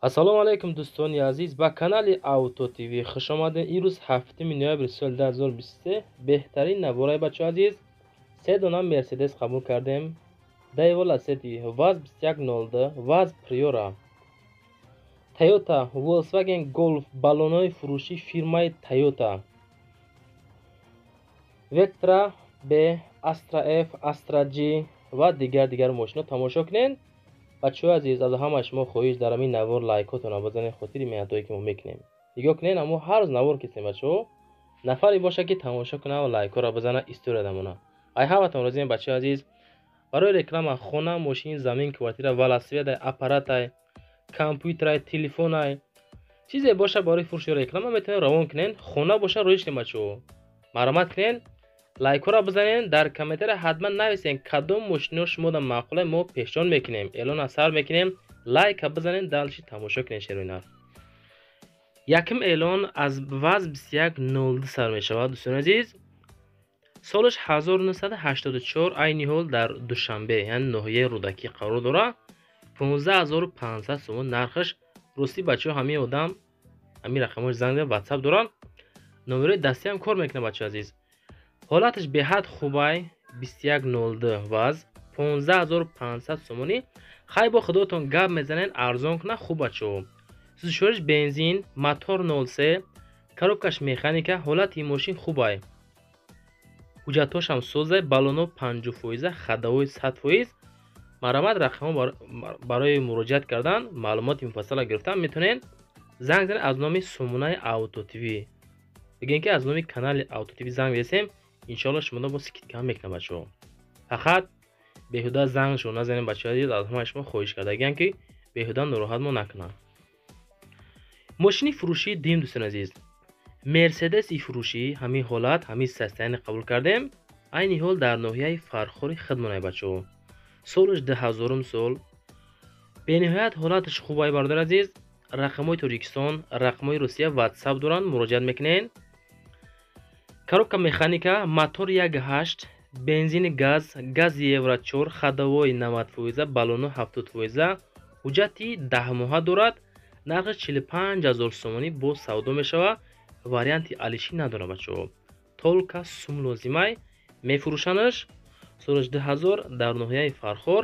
Ассалому алайкум, дӯстони азиз, ба канали Авто ТВ хуш омадед. Имрӯз 7 ноябри соли 2023, беҳтарин навораи, бачаҳо азиз. Се дона Мерседес қабул кардем. Дэево Ласети, ВАЗ 2102, ВАЗ Приора, Тойота, Volkswagen Golf, баллонҳои фурӯшӣ фирмаи Тойота, Вектра Б, Астра Ф, Астра Г ва дигар мошино тамошо кунед. Бачаҳои азиз, аз ҳамаи шумо хоҳиш, дар ҳамин навор лайкотонро бизанед, хотири меҳнатҳое, ки мо мекунем. Нигоҳ кунед, амо ҳар рӯз навор кистем, бачаҳо. Нафаре боша, ки тамошо кунад ва лайкҳоро бизана, история дамона. Ай ҳаматон розием, бачаҳои азиз. Барои реклама хона, мошин, замин, квартира, велосипедай, аппаратай, компютерай, телефонай, чизе боша барои фурӯш ё реклама, метавонед равон кунед. Хона боша, роиш кунед, бачаҳо. Марҳамат кунед, лайкҳоро бизанед, дар комментария ҳатман нависен, кадом мошино шумода маъқулай, мо пешниҳод мекунем, эълона сар мекунем. Лайка бизанед, дальше тамошо кунед. Шерои нарх. Якум эълон аз ВАЗ 2102 сар мешавад, дӯстони азиз. Солаш 1984, айни ҳол дар Душанбе, яъне ноҳияи Рӯдакӣ қарор дорад. 15 500 сомон нархаш. Ростӣ, бачаҳо, ҳамин одам ҳамин рақамҳои занг, Ватсап доранд, номерои дастиам кор мекунад, бачаҳо азиз. Ҳолаташ беҳад хубай. 2102 ВАЗ, 15 500 сомонӣ. Хай, бо худотон гап мезанед, арзон кунад, хуб, бачаҳо. Сӯзишвориш бензин, мотор 03, коробкаш механика, ҳолати мошин хубай, ҳуҷҷатҳошам созай, баллоно 50 фоиза, ходовой 100%. Марҳамат, рақамҳо барои муроҷиат кардан, маълумоти муфассала гирифтан метавонед занг занед. Аз номи сомонаи Авто ТВ бигем, ки аз номи канали Авто ТВ занг мерасем, иншоалло шуморо бо скидка мекунам, бачаҳо. Фақат беҳуда зангшо назанед, бачаҳо азиз. Аз ҳамаи шумо хоҳиш кардагиам, ки беҳуда нороҳатмо накунанд. Мошини фурӯшии дуюм, дӯстони азиз, Мерседеси фурӯшӣ, ҳамин ҳолат, ҳамин состояние қабул кардем. Айни ҳол дар ноҳияи Фархори хидмонай, бачаҳо. Солаш 2000-ум сол, бениҳоят ҳолаташ хубай, бародар азиз. Рақамҳои Тоҷикистон, рақамҳои Русия, Ватсап доранд, муроҷиат мекунед. Коробка механика, мотор 1,8, бензини газ, гази Евро 4, ходовой 90 фоиза, баллоно 70 фоиза, ҳуҷҷати 10 моҳа дорад. Нархаш 45 000 сомонӣ, боз савдо мешавад, варианти алишӣ надорад, бачаҳо. Только сум лозимай, мефурӯшанаш. Солаш 2000, дар ноҳияи Фархор,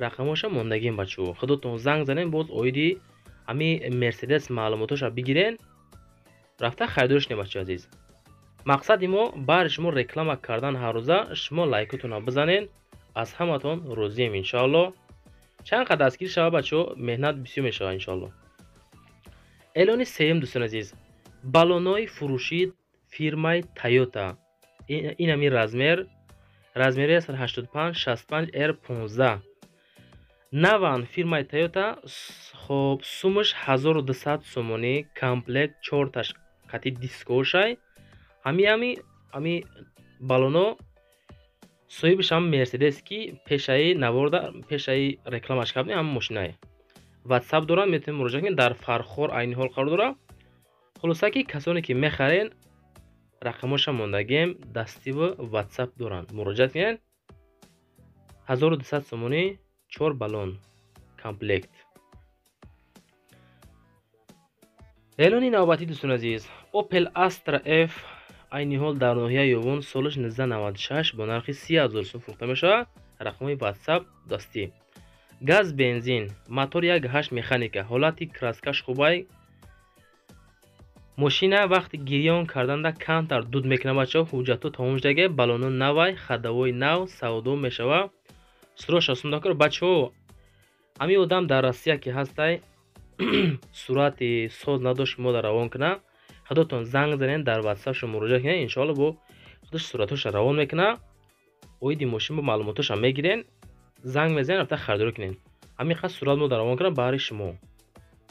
рақамҳоша мондагим, бачаҳо. Худотон занг занем, боз оиди ҳами Мерседес маълумотоша бигирен, рафта харидориш кунед, бачаҳо азиз. Мақсади мо баҳри шумо реклама кардан ҳаррӯза, шумо лайкотонро бизанед, аз ҳаматон розием, иншоалло. Чанд қад дастгирӣ шавад, бачаҳо, меҳнат бисёр мешавад, иншоалло. Эълони сеюм, дӯстони азиз, баллонҳои фурӯшии фирмаи Тойота. Ин ҳамин размер, размери 85 65 R 15, наван, фирмаи Тойота. Хоб, сумаш 1200 сомонӣ, комплект чорташ қати дискошай. Ҳами баллоно соҳибаш ҳам Мерседес, ки пешаи наворда, пешаи рекламаш кардем, ҳам мошинае. Ватсап дорам, метавонед муроҷиат кунед. Дар Фархор айни ҳол қарор дорад. Хулоса, ки касоне ки мехарен, рақамҳоша мондагием, дастиву Ватсап доранд, муроҷиат кунед. 1200 сомонӣ, чор баллон комплект. Эълони навбатӣ, дӯстони азиз, Opel Astra F, айни ҳол дар ноҳияи Ёвон, солаш 1996, бо нархи 30 000 сум фурӯхта мешавад. Рақамҳои Ватсап, дастӣ. Газ, бензин, мотор 1,8, механика, ҳолати краскаш хубай. Мошина вақти гирён карданда камтар дуд мекунад, бачаҳо. Ҳуҷҷатҳо тамом шудаге, баллоно навай, ходовой нав, савдо мешавад. Суроша сундакор, бачаҳо. Ҳамин одам дар Россия ки ҳастай, сурати соз надошт мо дар равон кунад. Худотон занг занед, дар Ватсапшо муроҷиат кунед, иншоалло бо худаш суратҳоша равон мекунад. Оиди мошин бо маълумотҳоша мегирен, занг мезанед, рафта харидорӣ кунед. Ҳамин қадр сурат мо дар равон кунад баҳри шумо.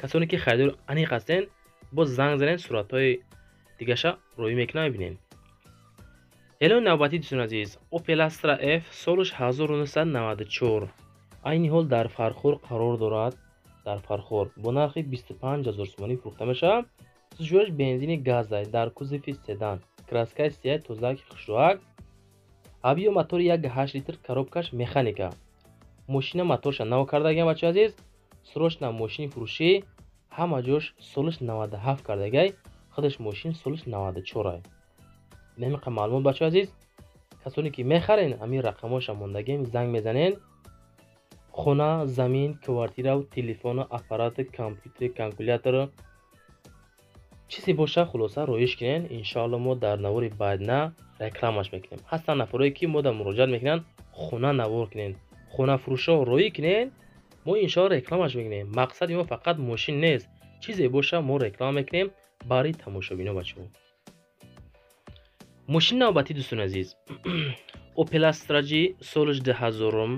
Касоне ки харидори аниқ ҳастен, боз занг занед, суратҳои дигаша роӣ мекунам, мебинед. Эълони навбатӣ, дӯстони азиз, Opel Astra F, солаш 1994, айни ҳол дар Фархор қарор дорад. Дар Фархор бо нархи 25 000 сомонӣ фурӯхта мешавад. Сӯзишвориш бензини газай, дар кузови седан, краскаи сияи тозаки хушрӯак, объём мотори 1,8 литр, коробкаш механика. Мошина моторша нав кардагиам, бачаҳо азиз. Срочно мошини фурӯшӣ, ҳама ҷош солиш 97 кардагай, худаш мошин солиш 94. Ин ҳамин маълумот, бачаҳои азиз. Касоне ки мехарен, ҳамин рақамҳоша мондагем, занг мезанен. Хона, замин, квартира, телефону, аппарати, компютери, калькулятор, чизе боша, хулоса, роиш кунен. Иншоалло, мо дар навори баъдна рекламаш мекунем. Ҳастанд нафарое ки мо дар муроҷиат мекунанд, хона навор кунен, хонафурӯшо роӣ кунен, мо иншоалло рекламаш мекунем. Мақсади мо фақат мошин нест, чизе боша, мо реклама мекунем барои тамошобино, бачаҳо. Мошини навбатӣ, дӯстони азиз, Опел Астра Ҷи, солиш 2000-ум.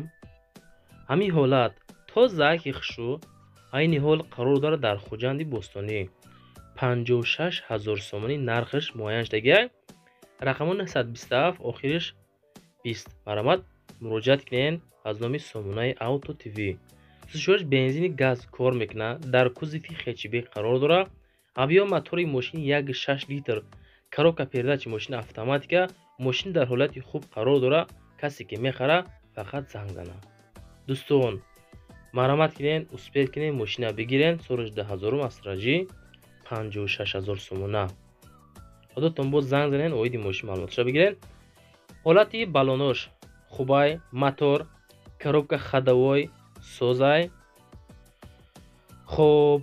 Ҳамин ҳолат тоза, ки хушу айни ҳол қарор дорад дар Хуҷанди Бостонӣ. 56 000 сомонӣ нархаш муайян шудагиай. Рақамо 927, охириш 20. Марҳамат, муроҷиат кунен аз номи сомонаи Авто ТВ. Сӯзишвориш бензини, газ кор мекунад, дар кузови хэтчбек қарор дорад. Объём мотори мошин 1,6 литр, коробка передачи мошин автоматика. Мошин дар ҳолати хуб қарор дорад. Касе ки мехарад, фақат занг занад. Дӯстон, марҳамат кунен, успеть кунен, мошина бигирен. Солиш 2000-ум, Астра Ҷи, 56 000 сомона. Худотон боз занг занен, оиди мошин маълумотша бигирен. Ҳолати балонош хубай, мотор, коробка ходовой созай. Хоб,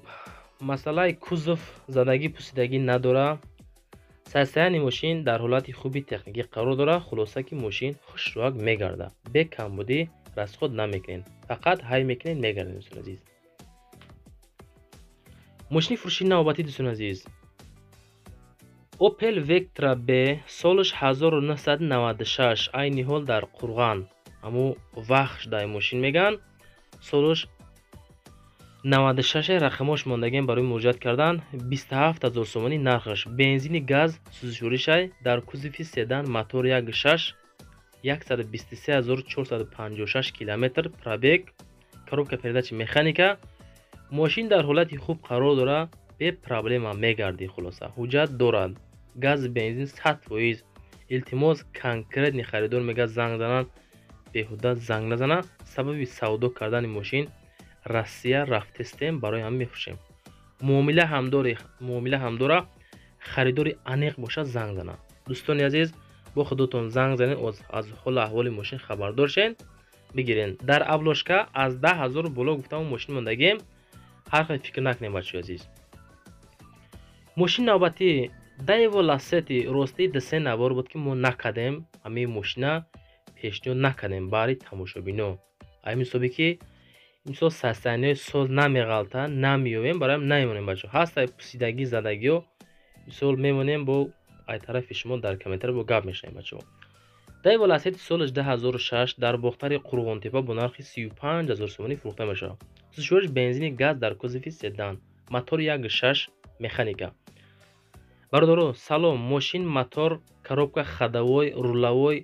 масъалаи кузов задагӣ, пусидагӣ надорад. Состояние мошин дар ҳолати хуби техникӣ қарор дорад. Хулоса, ки мошин хушрӯак мегардад, бе камбудӣ, расход намекунед, фақат ҳай мекунед, мегардед, дӯстони азиз. Мошини фурӯшии навбатӣ, дӯстони азиз, Опел Вектра Б, солаш 1996, айни ҳол дар Қурған, ҳамун вахш дай мошин мегӯянд. Солаш 96, рақамош мондагем барои муроҷиат кардан. 27 000 сомонӣ нархаш, бензини, газ сӯзишворишай, дар кузови седан, мотор 1,6, 123 456 километр пробег, коробка передачи механика. Мошин дар ҳолати хуб қарор дорад, бе проблема мегардӣ. Хулоса, ҳуҷҷат дорад, газ, бензин 100%. Илтимос, конкретный харидор мега, занг зананд, беҳуда занг назананд. Сабаби савдо кардани мошин Россия рафтестем, барои ҳам мефурӯшем. Муомила ҳам дора, харидори аниқ бошад, занг занад. Дӯстони азиз, бо худотон занг занед, аз ҳолу аҳволи мошин хабардор шен, бигирен. Дар обложка аз 10 000 боло гуфтаму мошин мондагем, ҳар хел фикр накунем, бачаҳои азиз. Мошини навбатӣ Даево Ласети. Ростии дисе навор буд, ки мо накардем, ҳамин мошина пешниҳод накардем баъри тамошобино. Ҳамин ҳисобе ки имсол состояние ҳои соз намеғалта, намеёбем, бароям намемонем, бачаҳо. Ҳастай пусидагӣ, задагиҳо, мисол мемонем, бо ай тарафи шумо дар комментарий бо гап мешавем, бачаҳо. Даево Ласети солаш 2006 дар Бохтари Қурғонтепа бо нархи 35 000 сомонӣ фурӯхта мешавад. Сӯзишвориш бензини, газ, дар кузови седан, мотори 1,6, механика. Бародаро, салом. Мошин, мотор, коробка ходовой, рулевой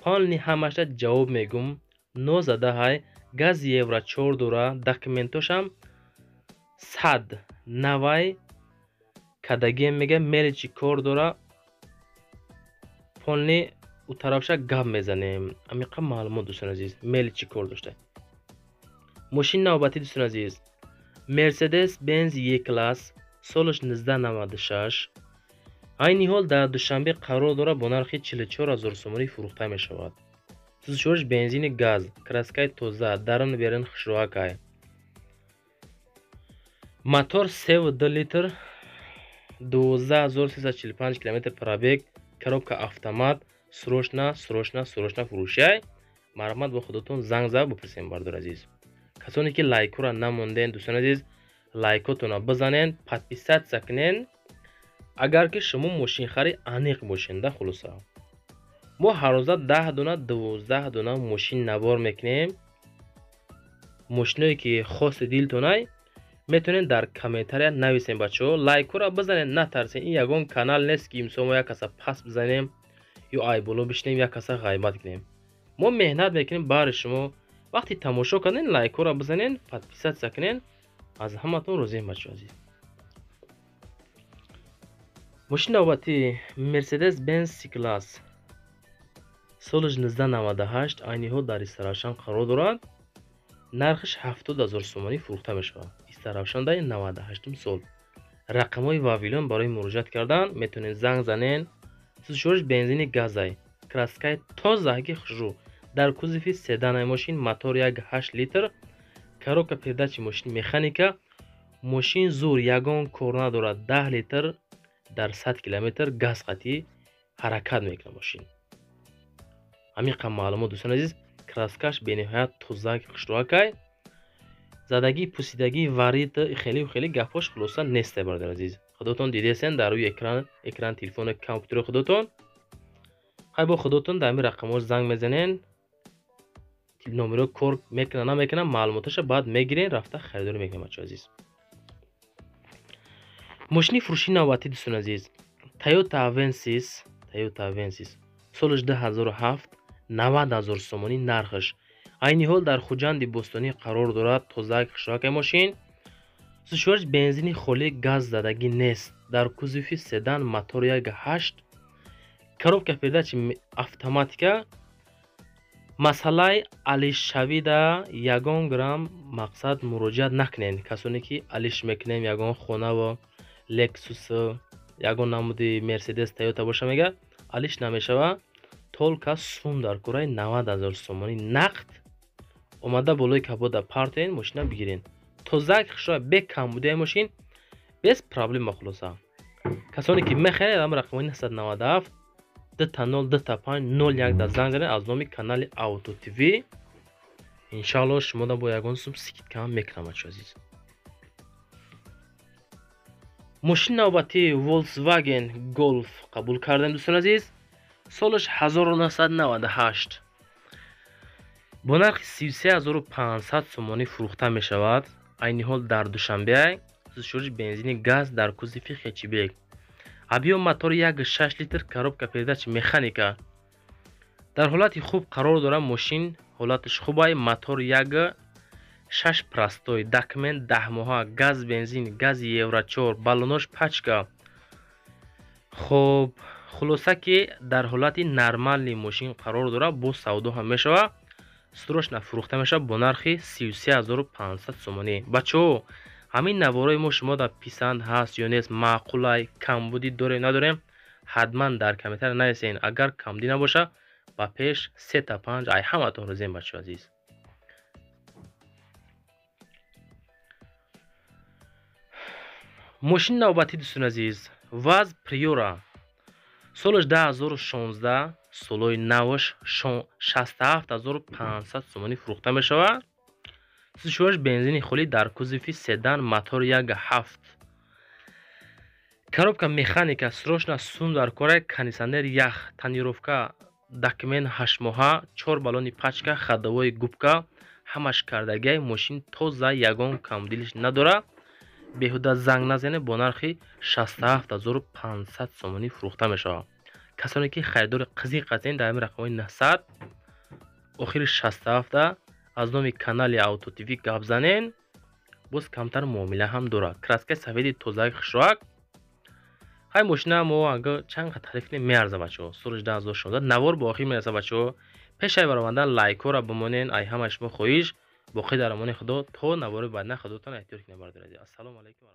полный ҳамаша ҷавоб мегум. Нозадаҳай, газ евро 4 дора, документошам сад навай кадагием, мега мелочи кор дора, полный у тарафша гап мезанем. Амиқа маълумот, дӯстони азиз, мелочи кор дошта. Мошини навбатӣ, дӯстони азиз, Мерседес Бенз Е класс, солаш 1996, айни ҳол дар Душанбе қарор дорад, бо нархи 44 000 сомонӣ фурӯхта мешавад. Сӯзишвориш бензини, газ, краскаи тоза, дарун берун хушроакай, мотор 3,2 литр, 12 345 километр пробег, коробка автомат. Срочно, срочно, срочно фурӯшиай. Марҳамат, бо худотон занг зад, бипурсем. Бардор азиз, касоне ки лайкҳоро намонден, дӯстони азиз, лайкотонро бизанен, подписаться кунен, агар ки шумо мошинхари аниқ бошен да. Хулоса, мо ҳаррӯза 10 дона, 12 дона мошин навор мекунем. Мошиное ки хоси дилтонай, метавонед дар комментария нависем. Бачаҳо, лайкҳоро бизанед, натарсен. Ин ягон канал нест, ки имсол мо як каса пас бизанем ё айболо бишинем, як каса ғайбат кунем. Мо меҳнат мекунем баҳри шумо. Вақти тамошо карден, лайкҳоро бизанен, подписаться кунен. Аз ҳаматон розием, бачаҳо азиз. Мошини навбатӣ Мерседес Бенз С класс, соли 1998, айни ҳол дар Истаравшан қарор дорад. Нархаш 70 000 сомонӣ фурӯхта мешавад. Истаравшандай, 98 сол. Рақамҳои Вавилон барои муроҷиат кардан метавонед занг занен. Сӯзишвориш бензини газай. Краскаи тозаги хушрӯ. Дар кузови седанаи мошин, мотор 1,8 литр, коробка передачи мошин механика, мошин зур, ягон кор надорад, 10 литр дар 100 километр газ қатӣ ҳаракат мекунад мошин. Ҳамин қадр маълумот, дӯстони азиз, краскаш бениҳоят тозак, хушрӯакай. Задагӣ, пусидагӣ, варид, хеле хеле гапҳош хулоса несте, бародари азиз. Худотон дидесен дар рӯи экран телефони компютери худотон. Хай, бо худотон дар ҳамин рақамҳо занг мезанен, номеро кор мекунад, намекунад, маълумоташа баъд мегирен, рафта харидорӣ мекунем, бачаҳои азиз. Мошини фурӯшии навбатӣ, дӯстони азиз, Toyota Avensis, Toyota Avensis, солаш 2007, 90 000 сомонӣ нархаш. Айни ҳол дар Хуҷанди Бостонӣ қарор дорад, тозак, хушракай мошин. Сӯзишвориш бензини холӣ, газ задагӣ нест. Дар кузови седан, мотор 1,8, коробка передачи автоматика. Масъалаи алишшавида ягон грамм мақсад муроҷиат накунед. Касоне ки алиш мекунем, ягон хонаву Лексус, ягон намуди Мерседес, Тойота боша, мега алиш намешава. Только сум дар кораи, 90 000 сомонӣ нақд омада болои капода партоен, мошина бигирен. Тозак, хушро, бе камбудияи мошин, без проблема. Хулоса, касоне ки мехаред, ам рақамҳои 997 00 25 01 да занг занед, аз номи канали Авто ТВ иншаалло шумо бо ягон сум скидка ҳам мекунам, бачаҳои азиз. Мошини навбатӣ Volkswagen Golf қабул кардем, дӯстони азиз. Солаш 1998, бо нархи 33 500 сомонӣ фурӯхта мешавад. Айни ҳол дар Душанбе. Сӯзишвориш бензини газ, дар кузови хэтчбек. Объём мотори 1,6 литр, коробка передачи механика. Дар ҳолати хуб қарор дорад мошин, ҳолаташ хубай, мотор 1,6 простой, документ 10 моҳа, газ бензин, гази евро 4, баллонош пачка. Хоб, хулоса ки дар ҳолати нормальный мошин қарор дорад, бо савдо ҳам мешавад, срочно фурӯхта мешавад бо нархи 33 500 сомонӣ. Бачаҳо, ҳамин наворои мо шумо дар писанд ҳаст ё нест, маъқулай, камбудӣ дорем, надорем, ҳатман дар комментария нависен. Агар камбудӣ набошад, ба пеш сета панҷ ай ҳаматон розием, бачаҳои азиз. Мошини навбатӣ, дӯстони азиз, ВАЗ Приора, солаш 2016, солҳои наваш, 67 500 сомонӣ фурӯхта мешавад. Сӯзишвориш бензини холӣ, дар кузови седан, мотор 1,7, коробка механика. Срочно сум дар кора, кондитсионер ях, тонировка, документ 8 моҳа, чор баллони пачка, ходовой губка ҳамаш кардагиай. Мошин тоза, ягон камбудилиш надорад. Беҳуда занг назанед, бо нархи 67 500 сомонӣ фурӯхта мешавад. Касоне ки харидори қизиқ ҳастед, дар ҳамин рақамҳои 900 охири 67 аз номи канали Авто ТВ гап занен, боз камтар муомила ҳам дорад. Краскаи сафеди тозаи хушроак. Ҳай, мошина мо ага чанд қадр тариф кунем, меарза, бачаҳо. Соли 2016, навор бо охир мераса, бачаҳо. Пешаи баромадан лайкҳоро бимонен, ай ҳамаи шумо хоҳиш. Боқӣ дар амони Худо то навори баъдна. Худотон эҳтиёт кунед, бародари азиз. Ассалому алайкум.